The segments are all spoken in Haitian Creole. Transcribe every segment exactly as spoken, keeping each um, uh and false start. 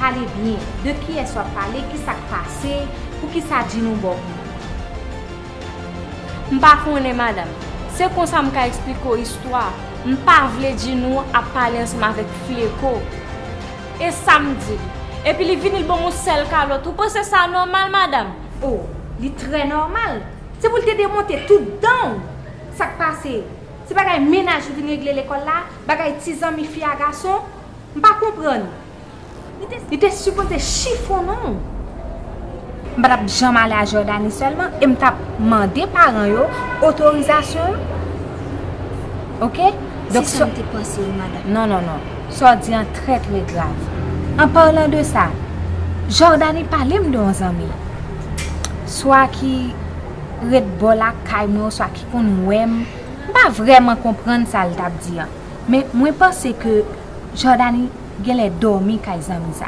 Pale byen. De kiyès w ap pale? Kisa k pase? Poukisa Djinou ba w kòb? M pa konnen, madanm. Se konsa m ka eksplike w istwa. M pa vle Djinou ap pale ansanm avèk Fleko. E sa m di l. Epi li vini l ban m yon sèl kalòt. Ou panse sa nòmal, madanm? Oh, li trè nòmal. Se pou l te demonte tout dan w. Sa k pase? Se bagay mennaj ou vin regle lekòl la? Bagay ti zanmi fi a gason? M pa konprann. Li te, li te sipoze chifonnen w. M pa t ap janm ale a Jordanie sèlman e m t ap mande paran yo otorizasyon yo. Oke? Donk, se sa m te panse wi, madanm. Non, non, non. Sa w di an trè, trè grav. An palan de sa, Jordanie pale m de yon zanmi. Swa ki ret bò lakay mwen, oswa ki konn wè m. M pa vrèman konprann sa l t ap di an. Men mwen panse ke Jordanie genlè dòmi kay zanmi sa.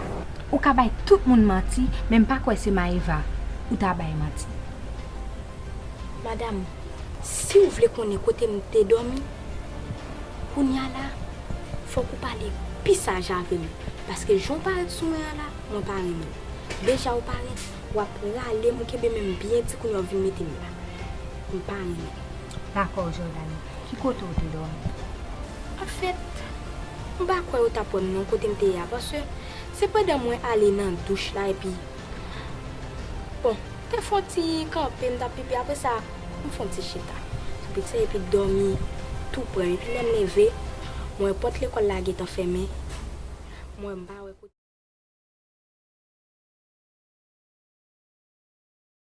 Ou ka bay tout moun manti, men m pa kwè se Maëva ou ta bay manti. Madanm, si w vle konnen kote m te dòmi, kounye a la, fòk ou pale pi saj avè m. Paske jan w parèt sou mwen an la, mwen pa renmen l. Deja ou parèt, w ap rale m, ou kenbe men m byen di kounye a w vin mete m la. M pa renmen l. Dakò, Jordanie. Ki kote w te dòmi? Anfèt, m pa kwè yo t ap wè m non kote m te ye a, paske se pandan mwen ale nan douch la epi, bon, m te fè yon ti kanpe, m t ap pipi, apre sa, m fè yon ti chita. Epi ti epi dòmi tou prè m. Epi lè m leve, m wè pòt lekòl la gentan fèmen. M wè m pa